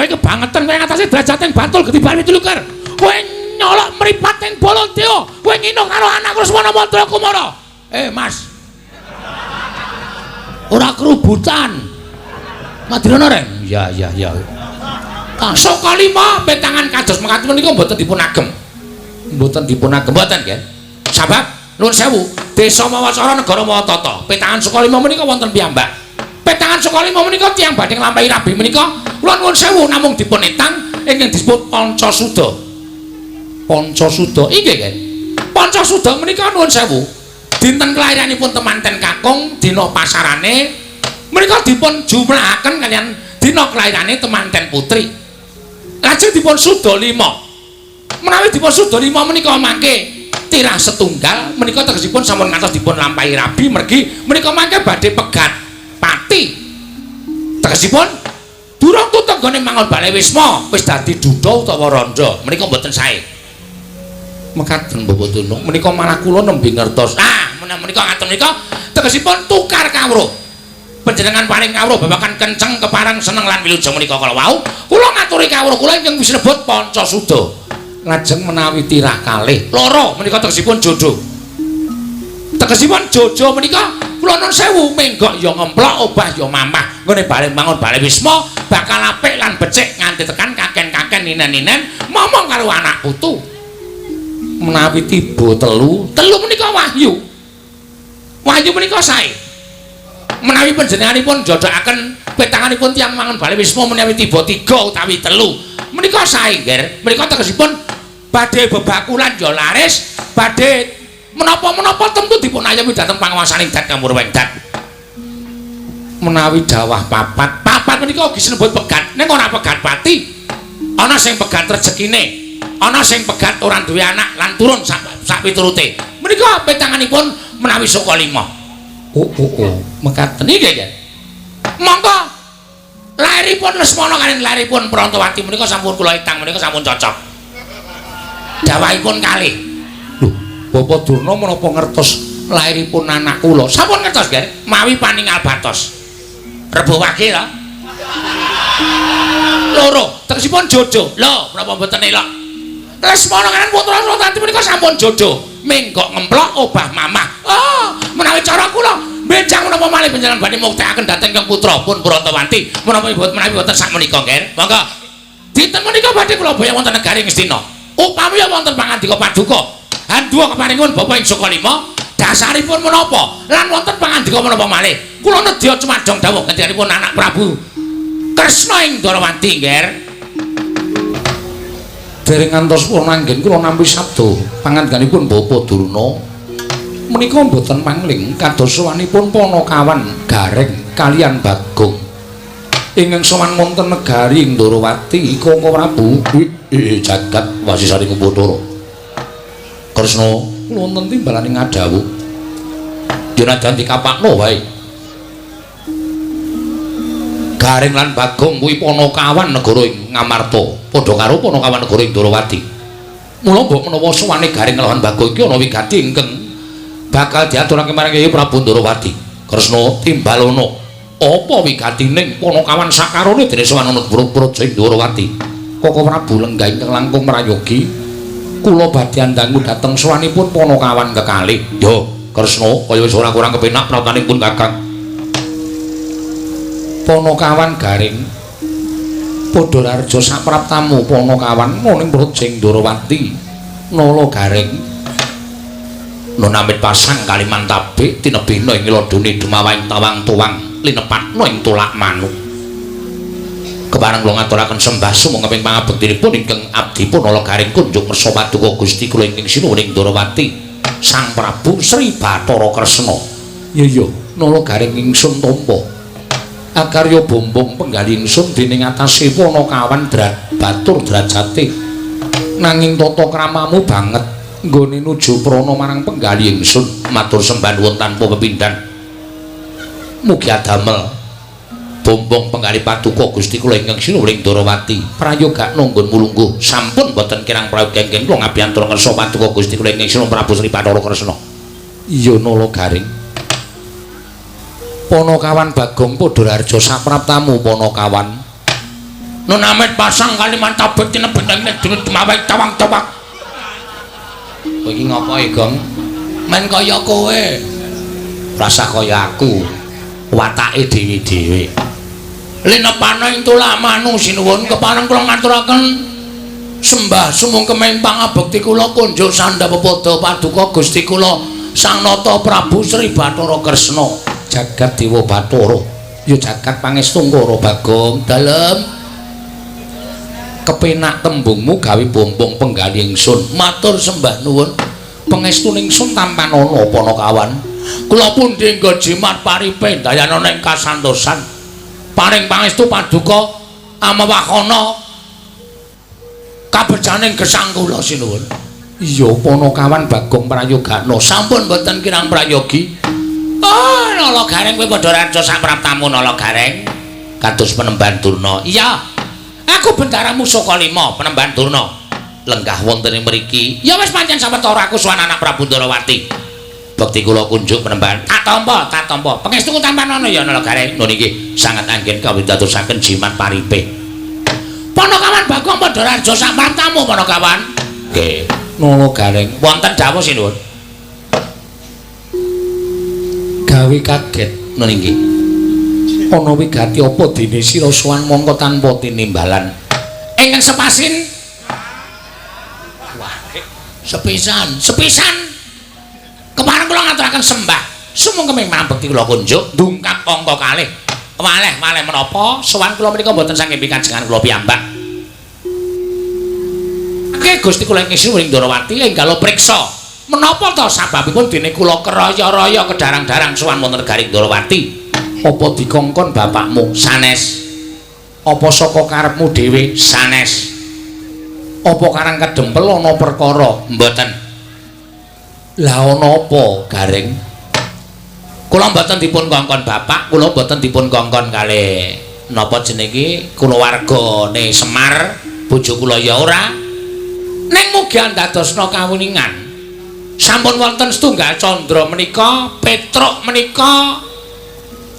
Kowe kebangetan kowe ngatasi derajate Bantul getiban 27. Kowe nyolok mripat ing Baladewa. Kowe ngino karo anakku Lesmana Mandra Kumara. Mas. Ora kerubutan. Madirana, Reng? Iya, iya, iya. Saka lima petangan kados mekaten menika mboten dipun agem. Mboten dipun agem mboten nggih. Sabab nuwun sewu, desa mawa cara negara mawa tata. Petangan Sukalima menika wonten piyambak. Petangan Sukalima menika tiyang badhe nglampahi rabi menika kula nuwun sewu namung dipun etang ingkang disebut Pancasuda. Pancasuda inggih nggih. Pancasuda menika nuwun sewu. Dinten kelahiranipun temanten kakung dina pasarane menika dipun jumlahaken kaliyan dina kelahirane temanten putri. Lajeng dipun suda 5. Menawi dipun suda 5 menika mangke tirah setunggal menika tegesipun sampun ngantos dipun lampahi rabi mergi menika mangke badhe pegat pati. Tegesipun durung tutug nggone mangon balai wisma wis dadi duda utawa randha menika mboten sae. Mekaten Bapak Durna menika malah kula nembe ngertos. Ah, menika ngaten menika tegesipun tukar kawruh. Panjenengan paring kawruh babagan kenceng kepareng seneng lan wilujeng menika kala wau kula ngaturi kawruh kula ingkang sinebut Pancasuda. Lajeng menawi tirah kalih loro menika tegesipun jodo. Tegesipun jojo menika kula nuwun sewu menggok ya ngemplok obah ya mamah nggone bali mangun bali wisma bakal apik lan becik nganti tekan kaken-kaken ninen-ninen momong karo anak putu. Menawi tiba telu, telu menika wahyu. Wahyu menika sae. Menawi panjenenganipun jodokaken petanganipun tiyang mangun bali wisma menawi tiba 3 utawi 3 menika sae nggih. Menika tegesipun badhe bebakulan ya laris, badhe menapa-menapa tentu dipun ayomi dhateng panguwasaning Dat Kamurweng Dat. Menawi dawah papat, papat menika ugi sinebut pegat, ning ora pegat pati. Ana sing pegat rejekine, ana sing pegat ora duwe anak lan turun sak piturute. Menika petanganipun menawi suka 5. Oh, oh, oh, mekaten iki nggih. Monggo lairipun Lesmana kaliyan lairipun Prantawati menika sampun kula etang menika sampun cocok. Dawahipun kalih. Lho, Bapak Durna menapa ngertos lairipun anak kula? Sampun ngertos, nggih. Mawi paningal batos. Rebo wage to. Loro, tegesipun jojo. Lho, menapa mboten elok? Lesmana kaliyan putra Prantawati menika sampun jojo. Menggok ngemplok obah mamah. Oh, menawi cara kula benjang menapa malih panjenengan badhe muktekaken dhateng Kang putra pun Prantawati menapa menawi boten sak menika nggih. Monggo. Dinten menika badhe kula boyong wonten negari Ngastina. Upami wonten pangandika paduka, handuwa keparingun Bapak ing Sukalima, dasaripun menapa lan wonten pangandika menapa malih. Kula nedya cumadong dawuh ngendikanipun anak Prabu Kresna ing Dwarawati nggih. Dereng ngantos purna anggen kula nampi sabda pangandikanipun Bapak Durna menika mboten pangling kados sowanipun Panakawan Gareng kaliyan Bagong ingkang sowan wonten negari ing Ndorowati Koko Prabu jagat wasisaring Bathara Kresna kula wonten timbalane ngadhawuh yen najan dikapakno wae Gareng lan Bagong kuwi Panakawan negara ing Ngamarta padha karo Panakawan negara ing Ndorowati. Mula mbok menawa sowane Gareng lan Bagong iki ana wigati ingkang bakal diaturake marang Kyai Prabu Ndorowati. Kresna timbalono apa wigatining Panakawan sakarone dene sowan ana praja ing Ndorowati. Koko Prabu lenggah ingkang langkung prayogi kula badhe andangu dhateng sowanipun Panakawan kekalih. Yo Kresna kaya wis ora kurang kepenak prautanipun Kakang. Panakawan Gareng padha raharja sapraptamu Panakawan ning praja ing Ndorowati nala Gareng nunamit pasang kaliman tabik tinebihna ing ladune dumawahing tawang tuwang linepatna ing tulak manuk. Kepareng kula ngaturaken sembah sumangga ing pangabektinipun ingkang abdipun Nala Gareng kunjuk kersa paduka Gusti kula ingkang sinuwun ing Ndorowati Sang Prabu Sri Bathara Kresna. Iya iya Nala Gareng ingsun tampa akarya bombong penggali ingsun dening atase Panakawan batur drajate nanging tata kramamu banget nggone nuju prana marang penggali ingsun matur sembah nuwun tanpa pepindhan mugi adamel bombong penggali paduka Gusti kula ingkang sinuwun ing Ndorowati prayogakna nggon mulungguh sampun boten kirang prayoga ingkang kula ngabiyantara ngersa paduka Gusti kula ingkang sinuwun Prabu Sri Bathara Kresna. Iya Nala Gareng Panakawan Bagong padha raharja sapraptamu Panakawan Nun amit pasang kalimantan tabet tinebet ing dunut mawek tawang-tawang. Kowe iki ngopo e, Gong? Men kaya kowe. Rasa kaya aku. Watake dhewe-dhewe. Linepana ing tulak manu sinuwun kepareng kula ngaturaken sembah sumungkem pangabekti kula kunjuk sandha pepada paduka Gusti kula Sang Nata Prabu Sri Bathara Kresna jagat Dewa Bathara ya jagat pangestungkara Bagong dalem kepenak tembungmu gawe bombong penggali ingsun matur sembah nuwun pangestu ningsun tampanana Panakawan kula pundi nggo jimat paripe dayanana ing kasantosan paring pangestu paduka amewahana kabejaning gesang kula sinuwun. Iya Panakawan Bagong prayogana sampun mboten kirang prayogi. Oh Nala Gareng kowe padha raja sapraptamu Nala Gareng kados Penemban Durna. Iya aku bendaramu Sukalima Penemban Durna lenggah wonten ing mriki. Ya wis pancen sawetara aku sowan anak Prabu Ndorowati. Bekti kula kunjuk Penemban. Tak tampa, tak tampa. Pangestu tampanana ya Nala Gareng. Nun iki sanget anggen kawidatosaken jimat paripe. Panakawan Bagong padha raja sapraptamu Panakawan. Nggih, Nala Gareng. Wonten dawuh sinuwun. Gawe kaget nun inggih. Ana wigati apa dene sira sowan mongko tanpa tinimbalan? Ingkang sepasin. Wah, sepisan, sepisan. Kepareng kula ngaturaken sembah sumungkem mambekti kula kunjuk ndungkap angka kalih. Waleh-waleh menapa sowan kula menika mboten saking pikajengan kula piyambak. Nggih Gusti kula ing Sri Ndorowati enggal priksa. Menapa to sababipun dene kula keraya-raya kedarang-darang sowan wonten negari Ndorowati? Apa dikongkon bapakmu? Sanes. Apa saka karepmu dhewe? Sanes. Apa karang kedempel ana perkara? Mboten. Lah ana apa, Gareng? Kula mboten dipun kongkon bapak, kula mboten dipun kongkon kalih napa jenenge iki kulawargane Semar, bojo kula ya ora. Ning mugi andadosna kawuningan. Sampun wonten setunggal candra menika, Petruk menika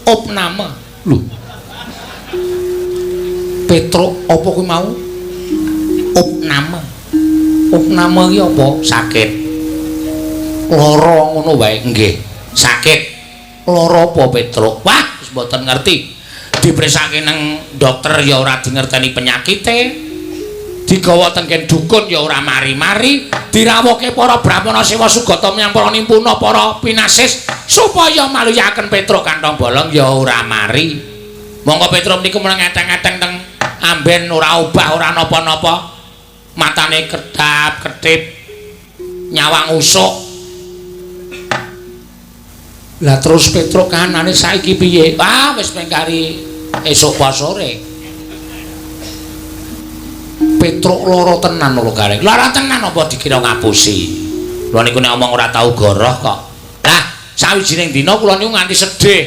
opname. Lho. Petruk apa kuwi mau? Opname. Opname iki apa? Sakit. Lara ngono wae. Nggih, sakit. Lara apa Petruk? Wah, wis mboten ngerti. Dipresake nang dokter ya ora dingerteni penyakite. Digawa tenggen dukun ya ora mari-mari. Dirawuhke para brahmana sewa sugata menyang para nimpuna para pinasis supaya maluyaken Petruk kantong bolong ya ora mari. Monggo Petruk niku meneng eteng-eteng teng amben ora obah ora napa-napa. Matane kedap-kedip nyawang usuk. Lah terus Petruk kahanane saiki piye? Wah, wis mengkari esuk apa sore. Petruk lara tenan lho Gareng. Lara tenan apa dikira ngapusi? Kula niku nek omong ora tau goroh kok. Lah, sawijining dina kula niku nganti sedih.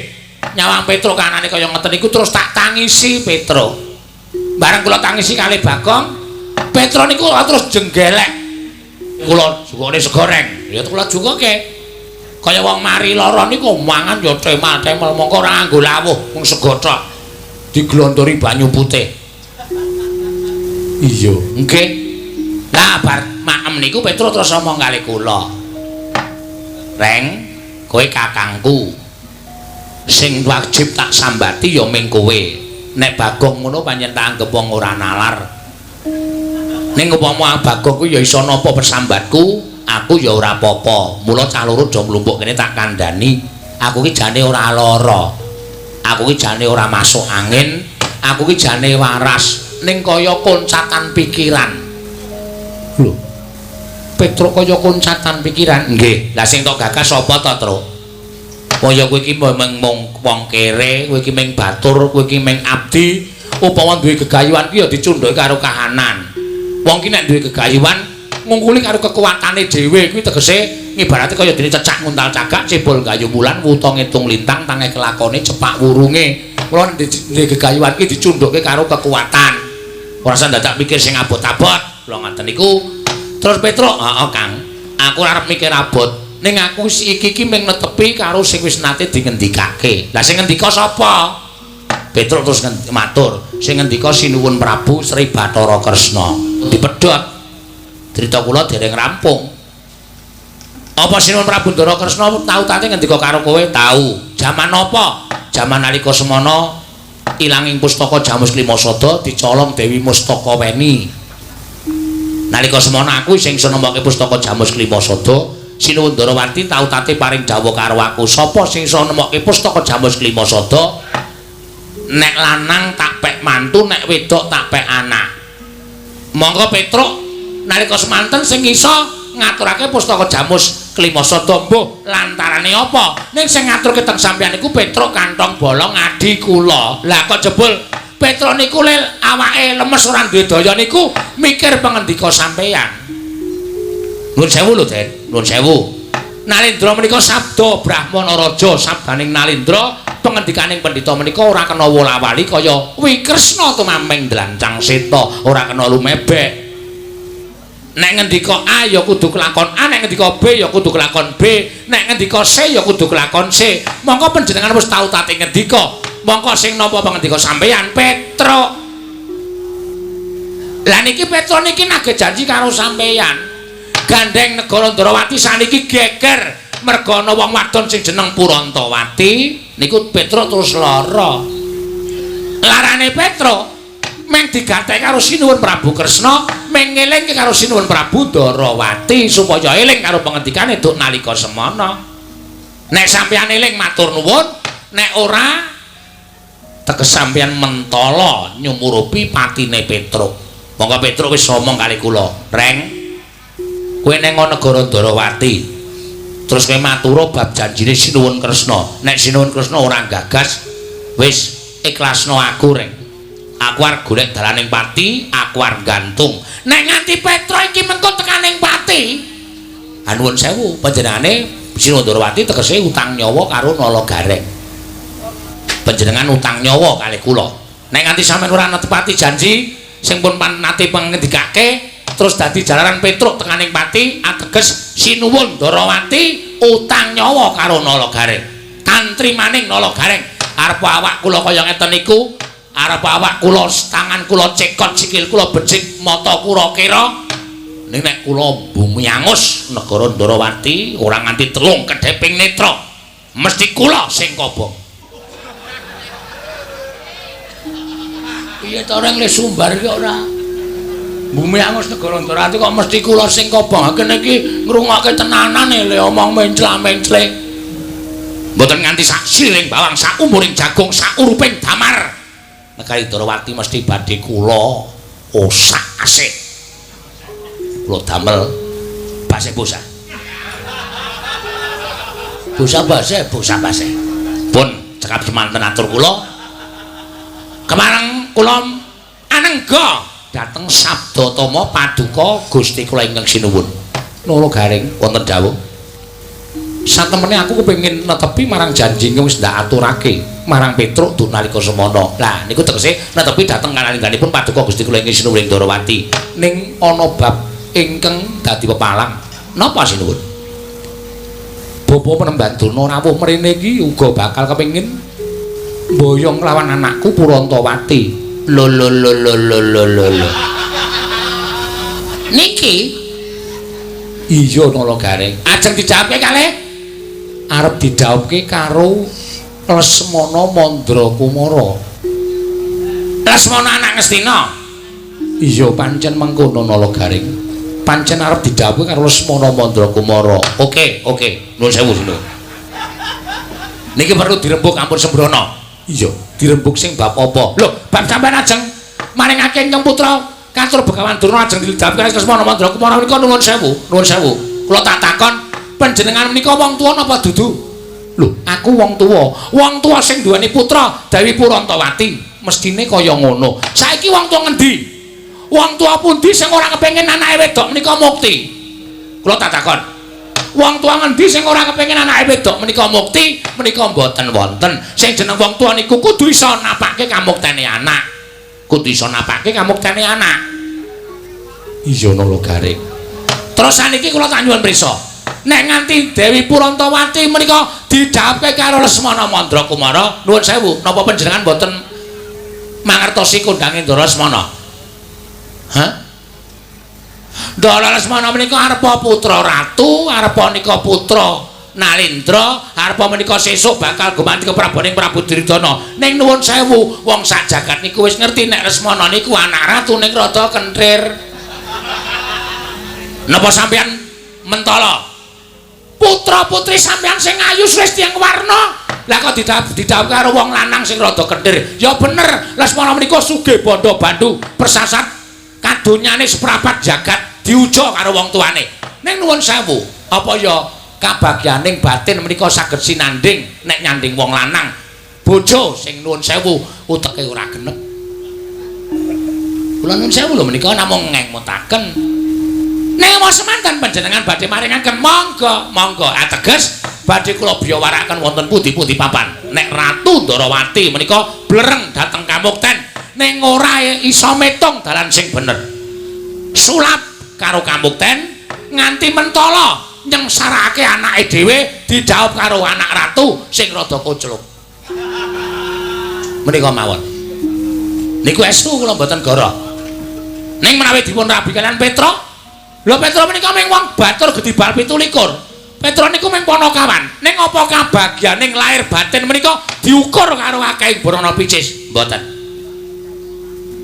Nyawang Petruk kahanane kaya ngeten niku terus tak tangisi Petruk. Bareng kula tangisi kalih Bagong, Petruk niku terus jenggelek. Kula jukune segoreng. Ya kula jukuke. Kaya wong mari lara niku mangan ya temal-temel mongko ora nganggo lawuh mung sego tok. Diglondori banyu putih. Iya, nggih. Lah bar maem niku Petruk terus omong kali kula. Reng, kowe kakangku. Sing wajib tak sambati ya ming kowe. Nek Bagong ngono pancen tak anggep wong ora nalar. Ning upama Bagong kuwi ya iso napa persambatku, aku ya ora apa-apa. Mula cah loro do mlumpuk kene tak kandhani. Aku ki jane ora lara. Aku ki jane ora masuk angin. Aku ki jane waras. Ning kaya koncatan pikiran. Lho. Petruk kaya koncatan pikiran. Nggih. Lah sing tok gagas sapa to, Truk? Kaya kowe iki mung wong kere, kowe iki mung batur, kowe iki mung abdi. Upama duwe gegayuhan ki ya dicundhake karo kahanan. Wong ki nek duwe gegayuhan ngungkuli karo kekuatane dhewe kuwi tegese ngibarate kaya dene cecak nguntal cagak, cebol gayu wulan, wuta ngitung lintang, tangeh kelakone cepak wurunge. Mula nek gegayuhan ki dicundhake karo kekuatan. Ora usah dadak mikir sing abot-abot. Kula ngaten niku. Terus Petruk, heeh Kang. Aku ora arep mikir abot. Ning aku iki iki mung netepi karo sing wis nate dingendikake. Lah sing ngendika sapa? Petruk terus matur, Sing ngendika Sinuwun Prabu Sri Bathara Kresna. Dipedhot. Crita kula dereng rampung. Apa Sinuwun Prabu Ndara Kresna tau tate ngendika karo kowe? Tau. Jaman apa? Jaman nalika semana ilanging pustaka Jamus Klimasada dicolong Dewi Mustaka Weni. Nalika semana aku sing iso nemokke pustaka Jamus Klimasada, Sinuwun Ndarawati tau tate paring dawuh karo aku, sapa sing iso nemokke pustaka Jamus Klimasada? Nek lanang tak pek mantu, nek wedok tak pek anak. Monggo Petruk nalika semanten sing iso ngaturake pustaka Jamus Klimasada mbuh lantarane apa? Ning sing ngaturke teng sampeyan niku Petruk kantong bolong adi kula. Lah kok jebul Petruk niku lel awake lemes ora duwe daya niku mikir pangendika sampeyan. Nuwun sewu lho, Den. Nuwun sewu. Nalendra menika sabda Brahmana Raja, sabdaning Nalendra pangendikaning pendhita menika ora kena wola-wali kaya Wikresna tumameng dlancang seta, ora kena lumebek. Nek ngendika A ya kudu kelakon A, nek ngendika B ya kudu kelakon B, nek ngendika C ya kudu kelakon C. Mongko panjenengan wis tau tate ngendika, mongko sing nampa pangendika sampeyan Petruk. Lah niki Petruk niki nagih janji karo sampeyan. Gandeng negara Ndarawati saniki geger merga ana wong wadon sing jeneng Purantawati niku Petruk terus lara. Larane Petruk meng digathek karo Sinuwun Prabu Kresna, meng ngelingke karo Sinuwun Prabu Ndarawati supaya eling karo pangendikane duk nalika semana. Nek sampeyan eling matur nuwun, nek ora teges sampeyan mentala nyumurupi patine Petruk. Monggo Petruk wis omong kali kula, "Reng, kowe neng negara Ndarawati. Terus kowe matura bab janjine Sinuwun Kresna. Nek Sinuwun Kresna ora gagas, wis ikhlasno aku, Reng. Aku arep golek dalaning pati, aku arep gantung. Nek nganti Petruk iki mengko tekaning pati, anuwun sewu panjenengane Sinuwun Ndarawati tegese utang nyawa karo Nala Gareng. Panjenengan utang nyawa kalih kula. Nek nganti sampeyan ora netepati janji sing pun nate pangendikake, terus dadi jalaran Petruk tekaning pati, ateges Sinuwun Ndarawati utang nyawa karo Nala Gareng. Tantri maning Nala Gareng. Arep awak kula kaya ngeten niku, arep awak kula tangan kula cekot, sikil kula becik, mata kula kira. Ning nek kula bumi angus negara Ndarawati ora nganti telung kedheping netra, mesti kula sing kobong. Piye to reng le sumbar iki ora? Bumi angus negara Ndarawati kok mesti kula sing kobong. Kene iki ngrungokke tenanan le omong mencla-mencle. Mboten nganti sak siling bawang, sak umuring jagung, sak uruping damar. Negari Ndarawati mesti badhe kula osak asik. Kula damel base bosah. Bosah base, bosah base. Pun cekap semanten atur kula. Kemareng kula anengga dhateng Sabdatama paduka Gusti kula ingkang sinuwun. Nala Gareng wonten dawuh. Satemene aku kepengin netepi marang janji ingkang wis ndak aturake marang Petruk duk nalika semana. Lah niku tegese netepi dhateng kalangganipun paduka Gusti kula ingkang sinuwun ing Ndarawati. Ning ana bab ingkang dadi pepalang. Napa sinuwun? Bapa Penemban Durna rawuh mrene iki uga bakal kepengin mboyong lawan anakku Purantawati. Lho lho lho lho lho lho lho. Niki iya Nala Gareng. Ajeng dijawabke kalih arep didhawuhke karo Lesmana Mandra Kumara. Lesmana anak Ngastina. Iya pancen mengkono Nala Gareng. Pancen arep didhawuhke karo Lesmana Mandra Kumara. Oke, oke. Nuwun sewu, nuwun. Niki perlu dirembug ampun sembrono. Iya, dirembug sing bab apa? Lho, bab sampean ajeng maringake ingkang putra katur Begawan Durna ajeng didhawuhke karo Lesmana Mandra Kumara menika nuwun sewu, nuwun sewu. Kula tak takon, panjenengan menika wong tuwa napa dudu? Lho, aku wong tuwa. Wong tuwa sing duweni putra Dewi Purantawati, mestine kaya ngono. Saiki wong tuwa ngendi? Wong tuwa pundi sing ora kepengin anake wedok menika mukti? Kula tak takon. Wong tuwa ngendi sing ora kepengin anake wedok menika mukti? Menika mboten wonten. Sing jeneng wong tuwa niku kudu iso napake kamuktene anak. Kudu iso napake kamuktene anak. Iya Nala Gareng. Terus saniki kula tak nyuwun prisa. Nek nganti Dewi Purantawati menika didhawuhke karo Lesmana Mandra Kumara, nuwun sewu, napa panjenengan mboten Mangertosi kondange Ndara Lesmana. Hah? Ndara Lesmana menika arepa putra ratu, arepa nika putra Nalendra, arepa menika sesuk bakal gumanti kepraboning Prabu Duryudana. Ning nuwun sewu, wong sak jagat niku wis ngerti nek Lesmana niku anak ratu ning rada kenthir. Napa sampeyan mentala? Putra-putri sampeyan sing ayu wis tiyang warna. Lah kok didhawuhi karo wong lanang sing rada kenthir. Ya bener, Lesmana menika sugih bandha bandu, persasat kadonyane seprapat jagat diuja karo wong tuane. Ning nuwun sewu, apa ya kabagyaning batin menika saged sinanding nek nyanding wong lanang bojo sing nuwun sewu uteke ora genep. Kula nuwun sewu lho menika namung ngemutaken. Ning semanten panjenengan badhe maringaken monggo, monggo. Ateges badhe kula biyawarakaken wonten pundi-pundi papan. Nek Ratu Ndarawati menika blereng dhateng kamukten ning ora iso metung dalan sing bener. Sulap karo kamukten nganti mentala nyengsarake anake dhewe didhawuh karo anak ratu sing rada kocluk. Menika mawon. Niku estu kula mboten goro. Ning menawi dipun rabi kalian Petruk, lho Petruk menika mung wong batur gedibal 27. Petruk niku mung panakawan. Ning apa kabagyaning lahir batin menika diukur karo akeh brana picis? Mboten.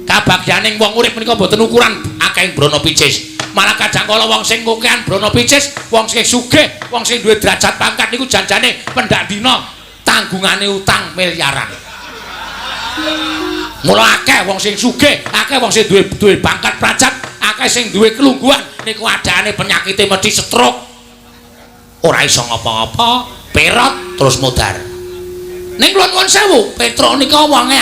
Kabagyaning wong urip menika mboten ukuran akeh brana picis. Malah kadang kala wong sing kokean brana picis, wong sing sugih, wong sing duwe derajat pangkat niku janjane pendak dina tanggungane utang miliaran. Mula akeh wong sing sugih, akeh wong sing duwe pangkat derajat, akeh sing duwe kelungguhan niku adane penyakite mesti stroke. Ora iso ngapa-ngapa, perot terus modar. Ning kula nuwun sewu, Petruk nika wonge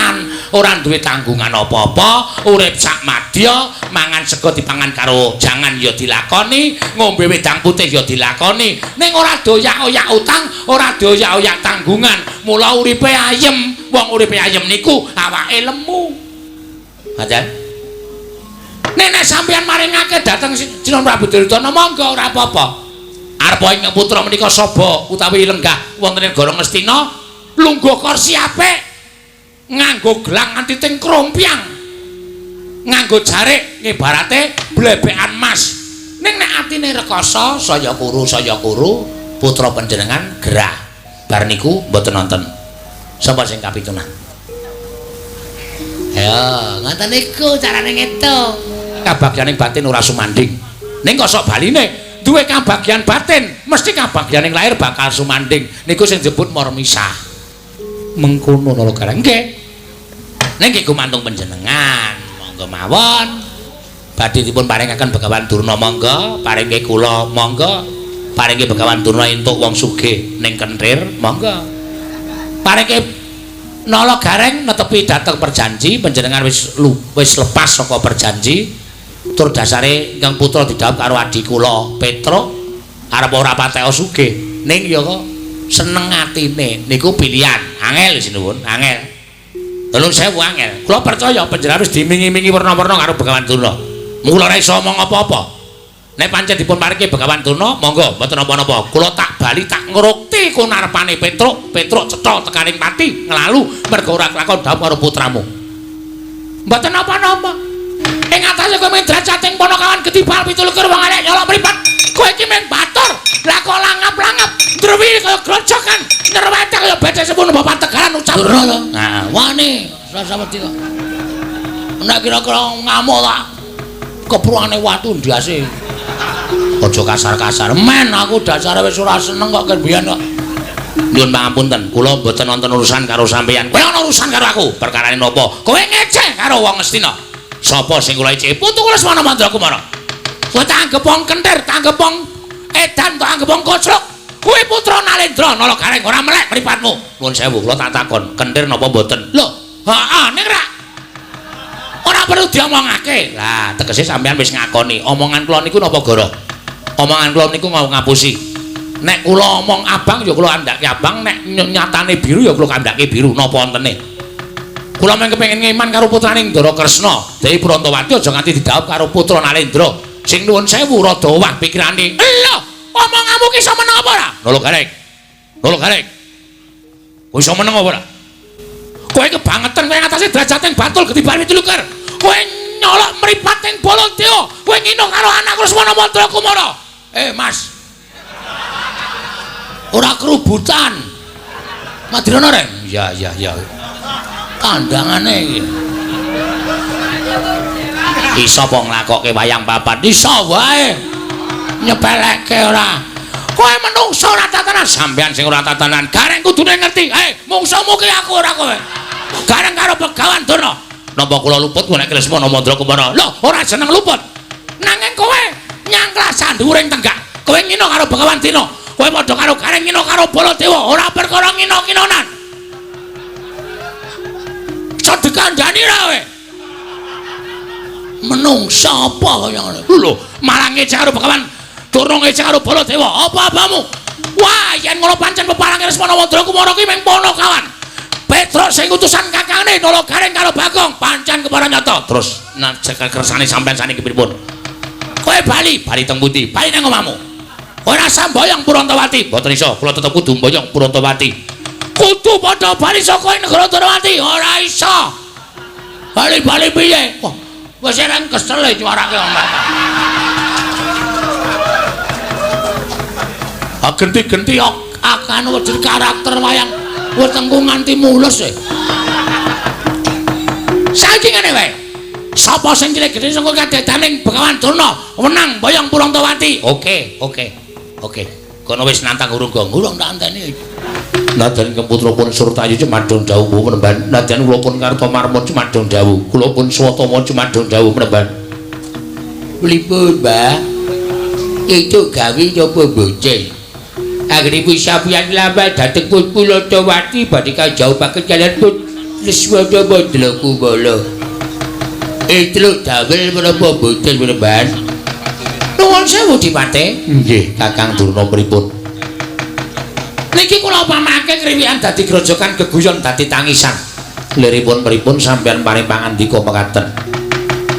ora duwe tanggungan apa-apa, urip sak madya, mangan sego dipangan karo jangan ya dilakoni, ngombe wedang putih ya dilakoni. Ning ora doyak-oyak utang, ora doyak-oyak tanggungan. Mula uripe ayem, wong uripe ayem niku awake lemu. Ngoten. Nek sampeyan maringake dhateng Sinuwun Prabu Duryudana monggo ora apa-apa. Arepa ing putra menika saba utawi lenggah wonten ing negara Ngastina, lungguh kursi apik, nganggo gelang nganti teng krompyang, nganggo jarik ngibarate blebekan mas. Ning nek atine rekoso saya kuru putra panjenengan gerah. Bar niku mboten nonton. Sapa sing kapitunan? Ya, ngoten niku carane ngitung. Kabagyaning batin ora sumanding. Ning kok sok baline duwe kabagyan batin, mesti kabagyaning lahir bakal sumanding. Niku sing disebut mormisah. Mengkono Nala Gareng. Nggih. Ning nggih gumantung panjenengan. Monggo mawon. Badhe dipun paringaken Begawan Durna monggo, paringke kula monggo. Paringke Begawan Durna entuk wong sugih ning kenthir monggo. Paringke Nala Gareng netepi dhateng perjanji, panjenengan wis lepas saka perjanji. Tur dasare ingkang putra didhawuh karo adi kula Petruk arep ora patek sugih, ning ya kok seneng atine niku pilihan. Angel sinuwun, angel. Nuwun sewu angel. Kula percaya panjenengan wis dimingi-mingi werna-werna karo Begawan Durna. Mula ora iso omong apa-apa. Nek pancen dipun paringke Begawan Durna, monggo mboten napa-napa. Kula tak bali tak ngrukti kunarepane Petruk, Petruk cetha tekaning pati nglalu mergo ora kelakon dhawuh karo putramu. Mboten napa-napa. Ing atase kowe mung derajate panakawan gedibal 27 wong elek nyolok mripat. Kowe iki mung batur. Lah kok langap-langap, ndrewi kaya grojokan, nyerwete kaya becek semono bapak tegalan ucap. Durna to. Nah, wani sasawedi kok. Nek kira-kira ngamuk tak kepruane watu ndase. Aja kasar-kasar. Men aku dasare wis ora seneng kok ken biyen kok. Nyuwun pangapunten, kula mboten wonten urusan karo sampeyan. Kowe ana urusan karo aku. Perkarane napa? Kowe ngeceh karo wong Ngastina. Sapa sing kula eceh? Putu kula Lesmana Mandrakumara. Kowe tak anggep wong kenthir, tak anggep wong edan, tak anggep wong koclok. Kowe putra Nalendra Nala Gareng ora melek mripatmu. Nuwun sewu, kula tak takon, kenthir napa mboten? Lho, heeh, ning ra ora perlu diomongake. Lah, tegese sampeyan wis ngakoni omongan kula niku napa goro? Omongan kula niku mau ngapusi. Nek kula omong abang ya kula kandhake abang, nek nyatane biru ya kula kandhake biru, napa wontene? Kula mung kepengin ngeman karo putrane Ndara Kresna, Dewi Prantawati aja nganti didhawuh karo putra Nalendra. Sing nuwun sewu rada owah pikirane. Lho, omonganmu ki iso meneng apa ora? Nala Gareng. Nala Gareng. Kowe iso meneng apa ora? Kowe kebangetan kowe ngatasi derajating Bantul getiban 27. Kowe nyolok mripating Baladewa. Kowe ngino karo anakku Lesmana Mandra Kumara. Mas. Ora kerubutan. Madirana reng. Iya iya iya. Kandhangane iki. Iso apa nglakokke wayang papat? Iso wae. Nyepelekke ora. Kowe menungso ora tatanan, sampean sing ora tatanan. Gareng kudune ngerti. Mungsuhmu ki aku ora kowe. Gareng karo Begawan Durna. Napa kula luput nek Lesmana Mandra Kumara? Lho, ora jeneng luput. Nanging kowe nyangklah sandhuwuring tenggak. Kowe ngino karo Begawan Dina. Kowe padha karo Gareng ngino karo Baladewa. Ora perkara ngino-kinonan. Iso dikandhani ra kowe? Menungsa apa kaya ngono? Lho, malah ngece karo Begawan Durna, ngece karo Baladewa. Apa-apamu? Wah, yen ngono pancen peparange Lesmana Mandra Kumara ki mung Panakawan. Petruk sing utusan kakangne Nala Gareng karo Bagong pancen kepara nyata. Terus nek kersane sampean saniki pripun? Kowe bali, bali teng pundi? Bali nang omahmu. Kowe ora samboyong Purantawati. Mboten iso, kula tetep kudu mboyong Purantawati. Kudu padha bali saka negara Dwarawati. Ora iso. Bali-bali piye? Wah, wis ereng kesel e nyuarake wong bapak. Ah genti-genti akan wujud karakter wayang wetengku nganti mulus e. Saiki ngene wae. Sapa sing cilik gedhe saka kadedaning Begawan Durna wenang mboyong Purantawati. Oke, oke. Oke. Kono wis nantang urung gong. Urung tak anteni. Nadyan Putra pun Surtayu cumadung dawuh penemban. Nadyan kula pun Kartomarma cumadung dawuh. Kula pun Swatama cumadung dawuh penemban. Pripun, Mbah? Itu gawe napa mboten? Anggenipun sampeyan lambat dhateng pun Purantawati badhe kajauhaken kaliyan pun Lesmana Mandra Kumara. Etruk damel menapa mboten penemban? Nuwun sewu Dipate. Nggih, Kakang Durna pripun? Niki kula pamake kriwikan dadi grojogan geguyon dadi tangisan. Liripun pripun sampeyan paring pangandika mekaten.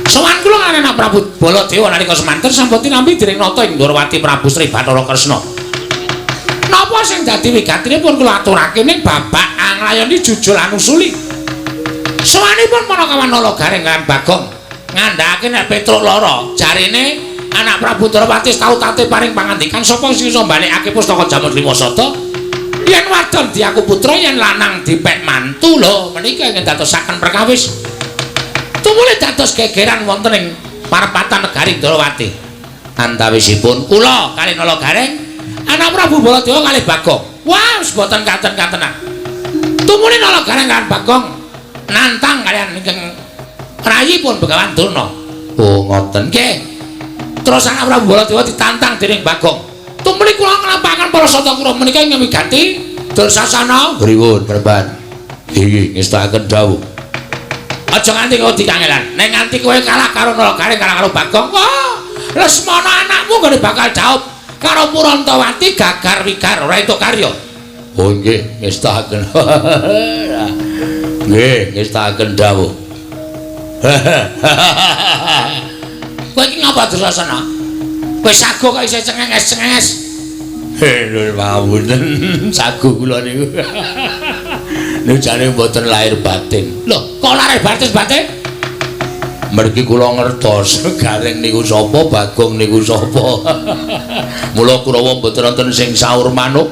Sowan kula kaliyan anak Prabu Baladewa nalika semanten sampun tinampi dening nata ing Ndorowati Prabu Sri Bathara Kresna. Napa sing dadi wigatinipun kula aturake ning babak anglayoni jujul anusuli. Sowanipun Panakawan Nala Gareng lan Bagong ngandhakake nek Petruk lara, jarine anak Prabu Ndorowati tau tate paring pangandikan sapa sing iso mbalekake pustaka Jamun Lima Sata. Yen wadon diaku putra, yen lanang dipek mantu. Lho menika ingkang dadosaken perkawis. Tumuli dados gegeran wonten ing parepatan negari Ndorowati. Antawisipun kula kalih Nala Gareng, anak Prabu Baladewa kalih Bagong. Wah, wis boten katen-katenan. Tumuli Nala Gareng lan Bagong nantang kaliyan ingkang rayipun Begawan Durna. Oh, ngoten nggih. Terus anak Prabu Baladewa ditantang dening Bagong. Tumuli kula nglampahaken para sata kura menika ingkang wigati Dursasana. Pripun, Perban? Iki ngestakaken dawuh. Aja nganti kowe dikangelan. Nek nganti kowe kalah karo Nala Gareng, kalah karo Bagong, wah, Lesmana anakmu nggone bakal jauh karo Purantawati gagar wigar ora entuk karya. Oh nggih, ngestakaken. Nggih, ngestakaken dawuh. Kowe iki ngapa Dursasana? Kowe sago kok isih cengenges-cengenges. Lho mawon sago kula niku. Niku jane mboten lahir batin. Lho, kok lahir batin batin? Mergi kula ngertos Gareng niku sapa, Bagong niku sapa. Mula Kurawa mboten wonten sing saur manuk.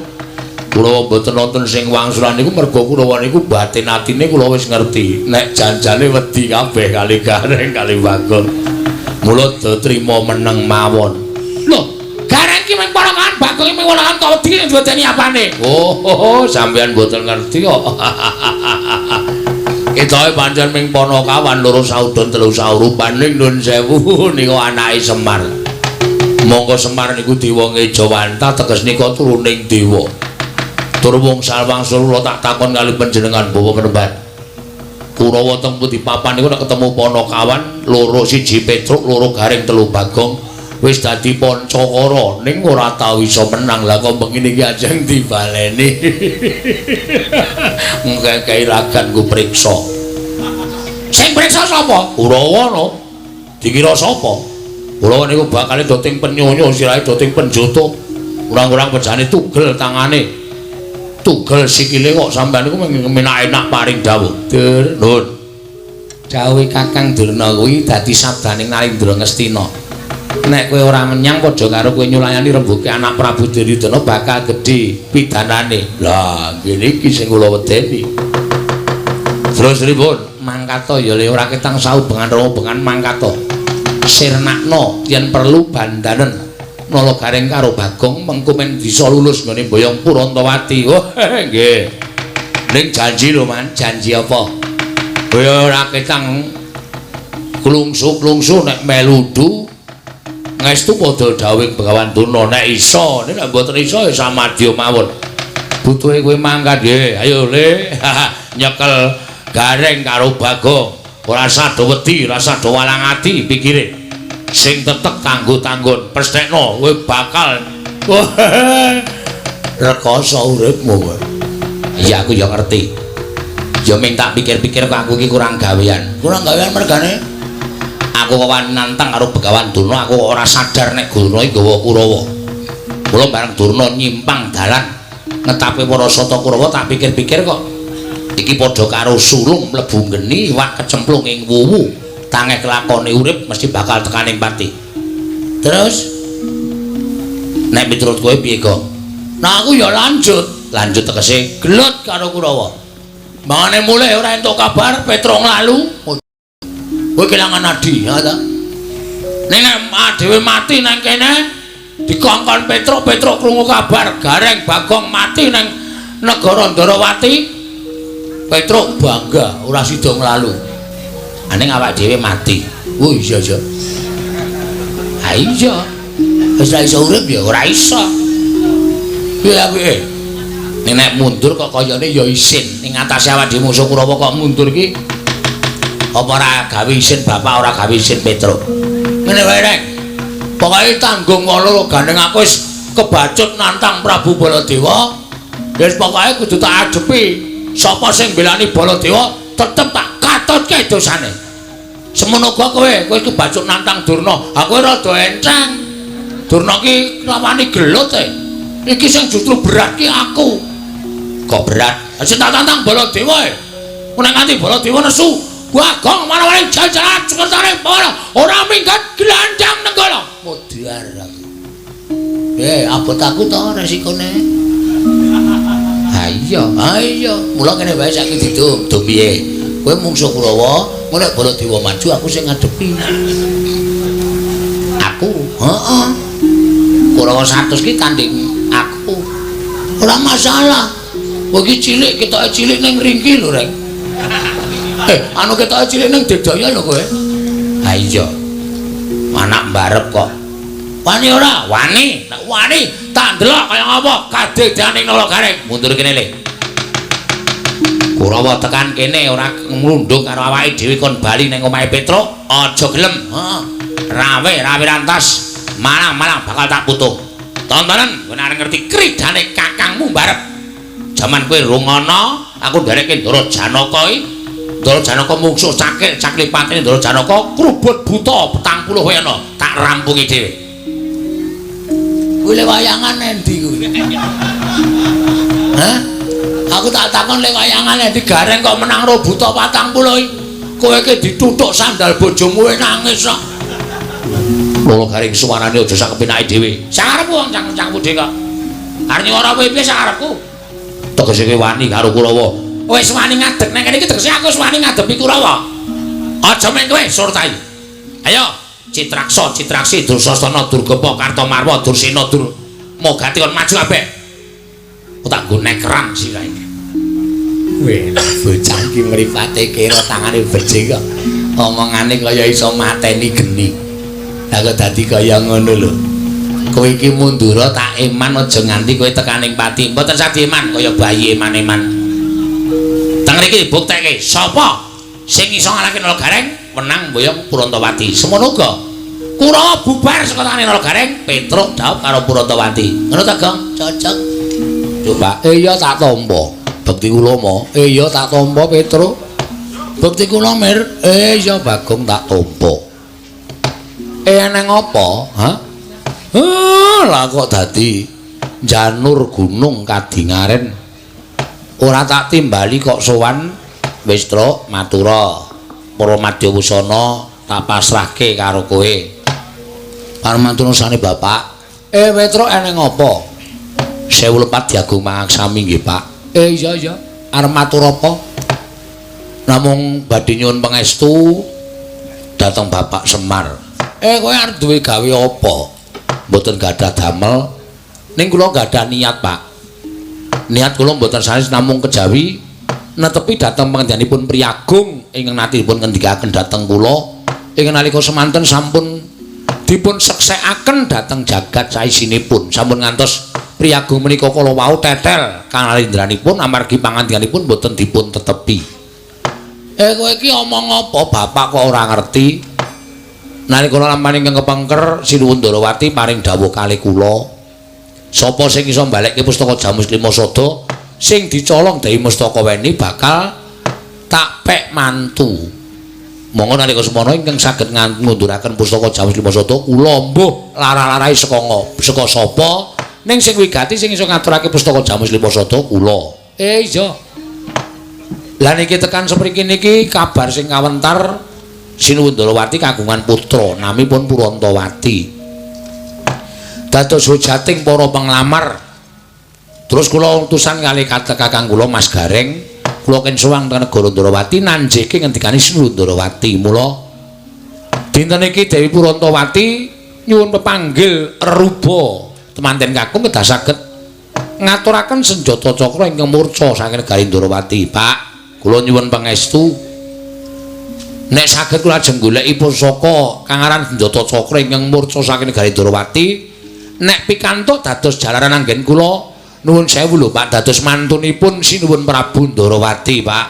Kurawa mboten wonten sing wangsulan niku merga Kurawa niku batin atine kula wis ngerti. Nek janjane wedi kabeh kali Gareng kali Bagong. Mula do trima meneng mawon. Lho, Gareng ki mung ponakan, Bagong ki mung ponakan kok wedi sing diwedeni apane? Oh, sampeyan mboten ngerti kok. Ketoke pancen ming panakawan loro saudon telu saurupan ning nun sewu niku anake Semar. Monggo Semar niku dewa ngejawantah teges nika turuning dewa. Tur wong salwangsul kula tak takon kali panjenengan bawa penemban. Kurawa teng pundi papan niku nek ketemu panakawan loro siji Petruk loro Gareng telu Bagong wis dadi pancakara ning ora tau iso menang. Lah kok bengi niki ajeng dibaleni. Ngekeki ragan ku priksa. Sing priksa sapa? Kurawa no. Dikira sapa? Kurawa niku bakale doting penyonyo sirahe doting penjoto. Kurang-kurang pejane tugel tangane. Tugel sikile kok sampean niku enak-enak paring dawuh. Dur, nuwun. Dawuhe Kakang Durna kuwi dadi sabdaning Narendra Ngastina. Nek kowe ora menyang padha karo kowe nyulayani rembuke anak Prabu Duryudana bakal gedhe pidanane. Lah, ngene iki sing kula wedeni. Terus pripun? Mangkata ya le ora ketang saubengan robengan mangkata. Sirnakno yen perlu bandanen Nala Gareng karo Bagong mengko men bisa lulus nggone Boyong Purantawati. Oh, nggih. Ning janji lho, Man, janji apa? Kowe ora ketang klungsu-klungsu nek meludu ngestu padha dawuhing Begawan Durna nek iso, nek mboten iso ya samadya mawon. Butuhe kowe mangkat nggih. Ayo le, nyekel Gareng karo Bagong. Ora sado wedi, ora sado walang ati pikire. Sing tetek kanggo tanggon pesthekno kowe bakal rekoso uripmu kowe. Iya aku ya ngerti. Ya ming tak pikir-pikir kok aku iki kurang gawean. Kurang gawean mergane aku kok wani nantang karo Begawan Durna, aku kok ora sadar nek Durna iki nggawa Kurawa. Kula bareng Durna nyimpang dalan ngetape para sata Kurawa tak pikir-pikir kok iki padha karo sulung mlebu geni iwak kecemplung ing wuwu. Tangeh kelakone urip mesti bakal tekaning pati. Terus nek miturut kowe piye, Gong? Nah aku ya lanjut. Lanjut tegese gelut karo Kurawa. Mangane mulih ora entuk kabar Petruk nglalu. Kowe kelangan adi, ya ta? Ning nek dhewe mati nang kene dikongkon Petruk, Petruk krungu kabar Gareng Bagong mati nang negara Ndarawati. Petruk bangga ora sida nglalu. Aning awak dhewe mati. Oh iya iya. Ha iya. Wis ora iso urip ya ora iso. Piye apike? Ning nek mundur kok kayane ya isin. Ning atase awak dhewe musuh Kurawa kok mundur iki apa ora gawe isin bapak ora gawe isin Petruk. Ngene wae rek. Pokoke tanggung ngono gandeng aku wis kebacut nantang Prabu Baladewa. Wis pokoke kudu tak adepi. Sapa sing mbelani Baladewa tetep tak katutke dosane. Semono uga kowe, kowe kebacut nantang Durna. Aku rada enteng. Durna ki lawani gelut e. Iki sing justru berat ki aku. Kok berat? Sing tak tantang Baladewa e. Nek nganti Baladewa nesu, Bagong mana-mana jajaran sekertane para ora minggat gelandang nenggala. Modar aku. Abot aku to resikone. Ha iya, ha iya. Mula kene wae saiki didum, dum piye? Kowe mungsuh Kurawa, engko nek Baladewa maju aku sing ngadepi. Aku? Heeh. Kurawa 100 ki tanding aku. Ora masalah. Kowe iki cilik, ketoke cilik ning ringki lho, Rek. Anu ketoke cilik ning Dedaya lho kowe. Ha iya. Anak mbarep kok. Wani ora? Wani. Nek wani tak ndelok kaya ngapa kadedane Nala Gareng. Mundur kene le. Kurawa tekan kene ora nglundung karo awake dhewe kon bali ning omahe Petruk, aja gelem. Heeh. Rawe rawe rantas, malang-malang bakal tak putung. Tontonen kowe nek ngerti kridane kakangmu mbarep. Jaman kowe rungono, aku nderekke Ndara Janaka iki. Ndara Janaka mungsuh cakil caklipatene Ndara Janaka krubut buta 40 wena tak rampungi dhewe. Kuwi le wayangan endi kuwi? Hah? Aku tak takon le wayangan endi Gareng kok menang ro buta 40 iki. Kowe iki dituthuk sandal bojomu nangis kok. Loro Gareng suarane aja sak kepenake dhewe. Sakarepku wong cangkem-cangkemmu dhewe kok. Arep ora piye sakarepku. Tegese kowe wani karo Kurawa. Wis wani ngadeg nang kene iki tegese aku wis wani ngadepi Kurawa. Aja mung kowe surtai. Ayo Citraksa, Citraksi, Dursasana, Durgapa, Kartamarwa, Dursena, Dur Mogati kon maju kabeh. Aku tak nggo nekeran sirahe. Weh, bocah iki mripate kira tangane becik kok. Omongane kaya iso mateni geni. Lah kok dadi kaya ngono lho. Kowe iki mundura tak eman aja nganti kowe tekaning pati. Mboten sah dieman kaya bayi eman-eman. Teng mriki dibuktekke sapa sing iso ngalahke Nala Gareng menang mboyong Purantawati. Semono uga Kurawa bubar saka tangane Nala Gareng, Petruk dhaup karo Purantawati. Ngono ta, Gong? Cocok. Coba. Iya tak tampa. Bekti kula mo. Iya tak tampa Petruk. Bekti kula Mir. Iya Bagong tak tampa. Eneng apa? Hah? Lah kok dadi janur gunung kadingaren. Ora tak timbali kok sowan wis truk matura. Para madya wusana tak pasrahke karo kowe. Parmantunusane bapak. Petruk eneng apa? Sewu lepat diagung mangaksami nggih, Pak. Iya iya. Arep matur apa? Namung badhe nyuwun pangestu dhateng Bapak Semar. Kowe arep duwe gawe apa? Mboten gadah damel. Ning kula gadah niat, Pak. Niat kula mboten sanes namung kejawi netepi dhateng panjenenganipun Priyagung ingkang natipun ngendikaken dhateng kula ingkang nalika semanten sampun dipun seksekaken dhateng jagat saisinipun. Sampun ngantos Priyagung menika kala wau tetel kanalindranipun amargi pangandikanipun mboten dipun tetepi. Kowe iki omong apa bapak kok ora ngerti? Nalika lampahan ingkang kepengker Sinuwun Ndorowati paring dawuh kalih kula. Sapa sing iso mbalekke pustaka Jamus Lima Sada sing dicolong Dewi Mustakaweni bakal tak pek mantu. Monggo nalika semono ingkang saged ngunduraken pustaka Jamus Lima Sada kula mbuh lara-larahe saka sapa ning sing wigati sing iso ngaturake pustaka Jamus Lima Sada kula. Iya. Lah niki tekan sepriki niki kabar sing kawentar Sinuwun Ndorowati kagungan putra namipun Purantawati. Dados hujating para penglamar. Terus kula utusan kalih kakang kula Mas Gareng, kula ken sowan teng negara Ndorowati nanjeke ngendikane Sinuwun Ndorowati. Mula dinten iki Dewi Purantawati nyuwun pepanggil reruba temanten kakung kedah saged ngaturaken senjata cakra ingkang murca saking negari Ndorowati. Pak, kula nyuwun pangestu. Nek saged kula ajeng goleki pusaka kang aran senjata cakra ingkang murca saking negari Ndorowati. Nek pikantuk dados jalaran anggen kula nuwun sewu lho Pak, dados mantunipun Sinuwun Prabu Ndorowati, Pak.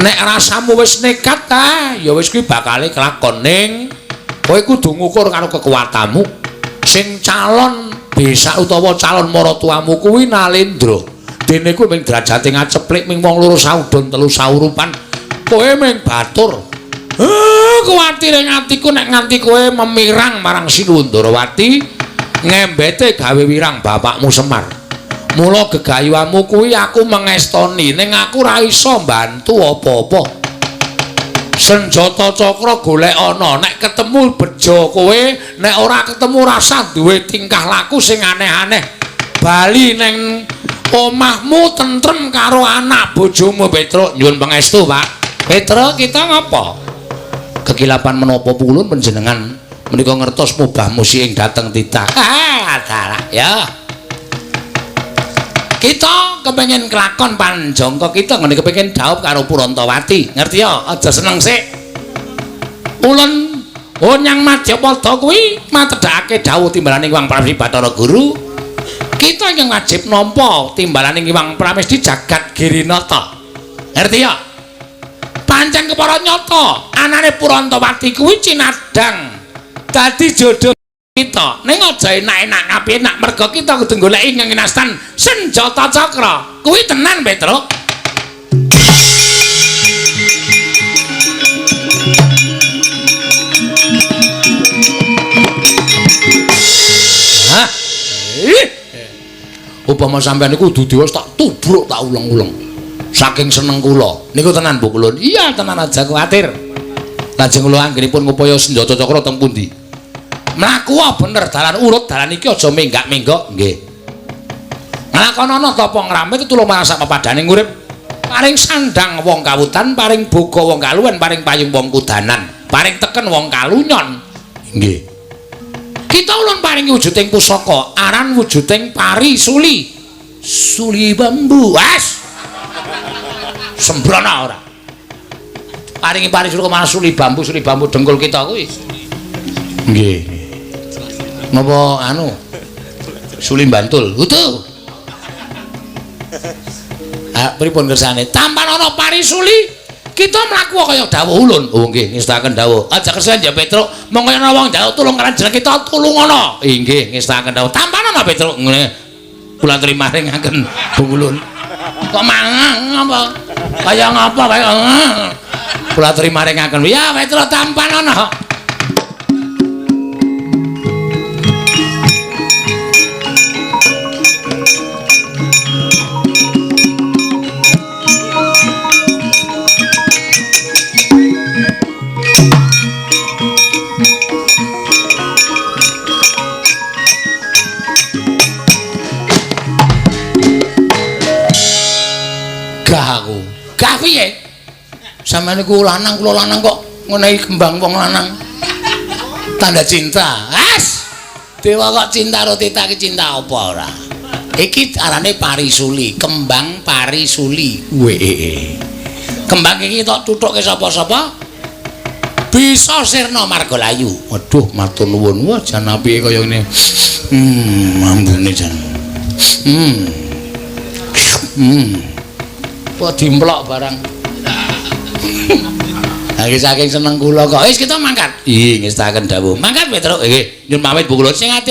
Nek rasamu wis nekat ta, ya wis kuwi bakale kelakon ning kowe kudu ngukur karo kekuatanmu. Sing calon besak utawa calon maratuwamu kuwi Nalendra. Dene kuwi ming derajate ngaceplik ming wong loro saudon telu saurupan. Kowe ming batur. Kuwatire atiku nek nganti kowe memirang marang Sinuwun Ndorowati ngembete gawe wirang bapakmu Semar. Mula gegayuhanmu kuwi aku mengestoni ning aku ora iso mbantu apa-apa. Senjata cakra golek ana, nek ketemu bejo kowe, nek ora ketemu rasah duwe tingkah laku sing aneh-aneh. Bali ning omahmu tentrem karo anak bojomu Petruk. Nyuwun pangestu, Pak. Petruk kita ngapa? Kekilapan menapa pulun panjenengan menika ngertos mubah musi ing dhateng titah. Dalah ya. Kita kepengin kelakon panjangka kita ngene kepengin dhaup karo Purantawati. Ngerti ya? Aja seneng sik. Ulun nyang Madyapada kuwi matedhakake dhawuh timbalaning Hyang Pramesti Bathara Guru. Kita ingkang wajib nampa timbalaning Hyang Pramesti jagat Girinata. Ngerti ya? Pancen kepara nyata anane Purantawati kuwi cinadhang dadi jodoh kita. Ning aja enak-enak ngapenak merga kita kudu goleki ngenastan senjata cakra. Kuwi tenan, Petruk. Hah? Upama sampean niku kudu dewa tak tubruk tak uleng-uleng. Saking seneng kula. Niku tenan Bu Kulun. Iya, tenan aja kuwatir. Lajeng kula anggenipun ngupaya senjata cakra teng pundi? Mlaku bener dalan urut dalan iki aja menggak-menggok nggih. Nglakonana tapa ngramit tulung marang sak pepadane urip. Paring sandang wong kawutan, paring boga wong kaluwen, paring payung wong kudanan, paring teken wong kalunyon. Nggih. Kita ulun paringi wujuding pusaka, aran wujuding pari suli. Suli bambu. Wes. Sembrono ora. Paringi pari suli kok suli bambu dengkul kita kuwi. Nggih. Napa anu? Suli Bantul. Utuh. Ah, pripun kersane? Tampan ana pari suli, kita mlaku kaya dawuh ulun. Oh nggih, ngestakaken dawuh. Aja kersane ya Petruk, monggo ana wong njaluk tulung karo kita tulungono. Inggih, ngestakaken dawuh. Tampan ana Petruk ngene. Kula trimaringaken Bung Ulun. Kok mangang apa? Kaya ngapa kaya kula trimaringaken. Ya Petruk tampan ana. Sampeyan niku lanang, kula lanang kok ngenehi kembang wong lanang. Tanda cinta. As. Dewa kok cinta karo tita ki cinta apa ora? Iki arane parisuli, kembang parisuli. Weh. Kembang iki tok tuthukke sapa-sapa bisa sirna marga layu. Waduh, matur nuwun. Wah, jan apike kaya ngene. Ambune jan. Kok dimplok barang. Ha iki saking seneng kula kok. Wis kita mangkat. Iya, ngestaken dawuh. Mangkat Petruk. Nggih, nyun pamit Bu kula. Sing ati